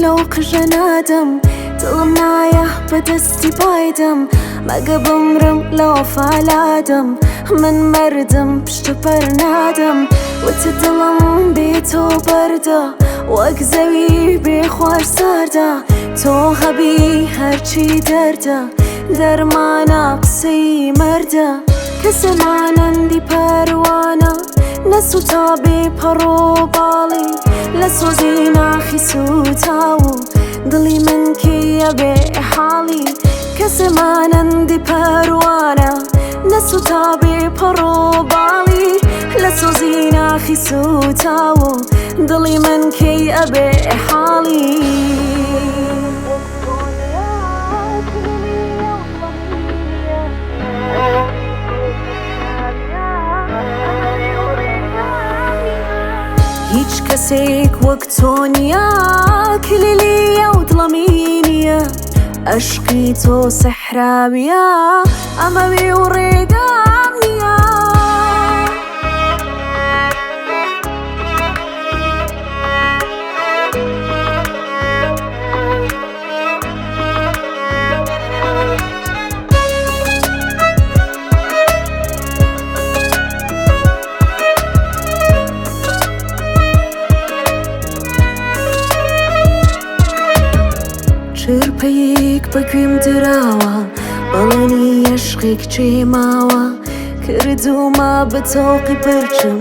لەو قژە نادەم، دڵم نایە بە دەستی بایدەم، مەگە بمرم لە وەفا لادەم، من مەردم پشت بەر نادەم، وتت دڵم بێ تۆ بەردە، وەک زەوی بێ خوار ساردە، تۆ هەبی هەرچی دەردە، دەرمانە قسەی مەردە، کەسێ مانەندی پەروانە، نەسووتا بێ پەڕ و باڵی، لە سۆزی ناخی سووتاو و دڵی من کێیە بێ حاڵی، کەسێ مانەندی پەروانە، نەسووتا بێ پەڕ و باڵی، لە سۆزی ناخی سووتاو و دڵی من کەی ئەبێ حاڵی. هیچ کەسێک وەک تۆ نییە، کلیلی ئەو دڵەمی نییە، ئەشقی تۆ سەحراویە، ئەمەوێ و ڕێگام نییە. چرپەیەک بە گوێم دراوە، بەڵێنی عەشقێک جێ ماوە، کردوومە بە تۆقی پرچم،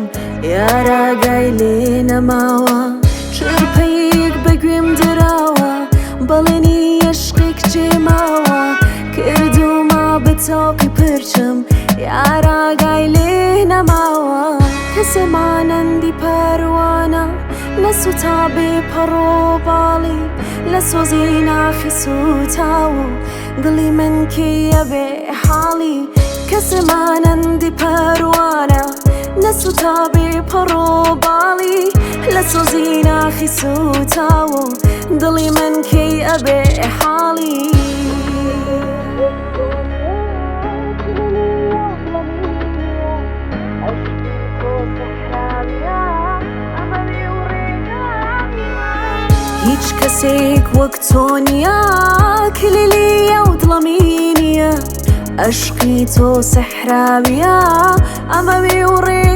یاراگای لێ نەماوە. چرپەیەک بە گوێم دراوە، بەڵێنی عەشقێک جێ ماوە، کردوومە بە تۆقی پرچم، یاراگای لێ نەماوە. کەسێ مانەندی پەروانە، نەسووتا بێ پەڕ و باڵی، لە سۆزی ناخی سووتاو و دڵی من کێیە بێ حاڵی، کەسێ مانەندی پەروانە، نەسووتا بێ پەڕ و باڵی، لە سۆزی ناخی سووتاو و دڵی من کەی ئەبێ حاڵی. هیچ کەسێک وەک تۆ نییە، کلیلی ئەو دڵەمی نییە، ئەشقی تۆ سەحراویە، ئەمەوێ و ڕێ.